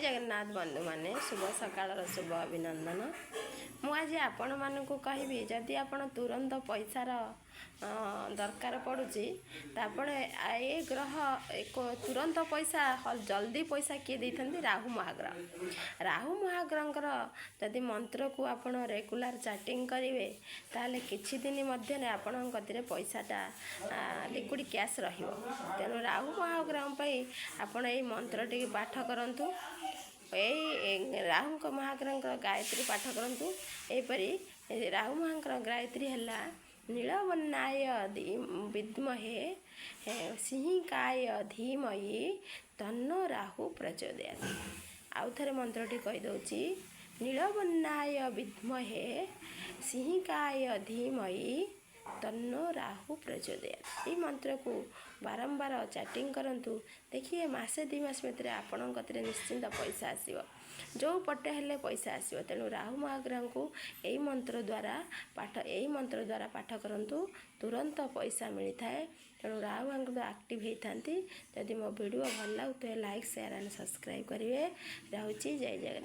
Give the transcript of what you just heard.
ଜଗନ୍ନାଥ ବନ୍ଧୁମାନେ, ଶୁଭ ସକାଳର ଶୁଭ ଅଭିନନ୍ଦନ। ମୁଁ ଆଜି ଆପଣମାନଙ୍କୁ କହିବି, ଯଦି ଆପଣ ତୁରନ୍ତ ପଇସାର ଦରକାର ପଡ଼ୁଛି ତ ଆପଣ ଏ ଗ୍ରହ ଏକ ତୁରନ୍ତ ପଇସା, ଜଲ୍ଦି ପଇସା କିଏ ଦେଇଥାନ୍ତି? ରାହୁ ମହାଗ୍ରହ। ରାହୁ ମହାଗ୍ରହଙ୍କର ଯଦି ମନ୍ତ୍ରକୁ ଆପଣ ରେଗୁଲାର ଚାଣ୍ଟିଂ କରିବେ, ତାହେଲେ କିଛି ଦିନ ମଧ୍ୟରେ ଆପଣଙ୍କ କତିରେ ପଇସାଟା ଲିକ୍ୱିଡ଼ କ୍ୟାସ୍ ରହିବ। ତେଣୁ ରାହୁ ମହାଗ୍ରହ ପାଇଁ ଆପଣ ଏଇ ମନ୍ତ୍ରଟିକୁ ପାଠ କରନ୍ତୁ। ଏଇ ରାହୁଙ୍କ ମହାଗ୍ରହଙ୍କର ଗାୟତ୍ରୀ ପାଠ କରନ୍ତୁ। ଏହିପରି ରାହୁ ମହାଙ୍କର ଗାୟତ୍ରୀ ହେଲା, ନୀଳବର୍ଣ୍ଣାୟ ବିଦ୍ମହେ ସିଂହିକାୟ ଧୀମହି ତନ୍ନୋ ରାହୁ ପ୍ରଚୋଦୟାତ୍। ଆଉ ଥରେ ମନ୍ତ୍ରଟି କହିଦେଉଛି, ନୀଳବର୍ଣ୍ଣାୟ ବିଦ୍ମହେ ସିଂହିକାୟ ଧୀମହି ତନ୍ନୋ ରାହୁ ପ୍ରଚୋଦୟାତ୍। ଏଇ ମନ୍ତ୍ରକୁ ବାରମ୍ବାର ଚାଣ୍ଟିଂ କରନ୍ତୁ। ଦେଖିବେ, ମାସେ 2 ମାସ ଭିତରେ ଆପଣଙ୍କ କତିରେ ନିଶ୍ଚିନ୍ତ ପଇସା ଆସିବ। ଯେଉଁ ପଟେ ହେଲେ ପଇସା ଆସିବ। ତେଣୁ ରାହୁ ମହାଗ୍ରହଙ୍କୁ ଏଇ ମନ୍ତ୍ର ଦ୍ୱାରା ପାଠ କରନ୍ତୁ, ତୁରନ୍ତ ପଇସା ମିଳିଥାଏ। ତେଣୁ ରାହୁ ମହାଗ୍ରହ ଆକ୍ଟିଭ୍ ହେଇଥାନ୍ତି। ଯଦି ମୋ ଭିଡ଼ିଓ ଭଲ ଲାଗୁଥିବେ, ଲାଇକ୍, ସେୟାର ଆଣ୍ଡ ସବସ୍କ୍ରାଇବ୍ କରିବେ। ରହୁଛି, ଜୟ ଜଗନ୍ନାଥ।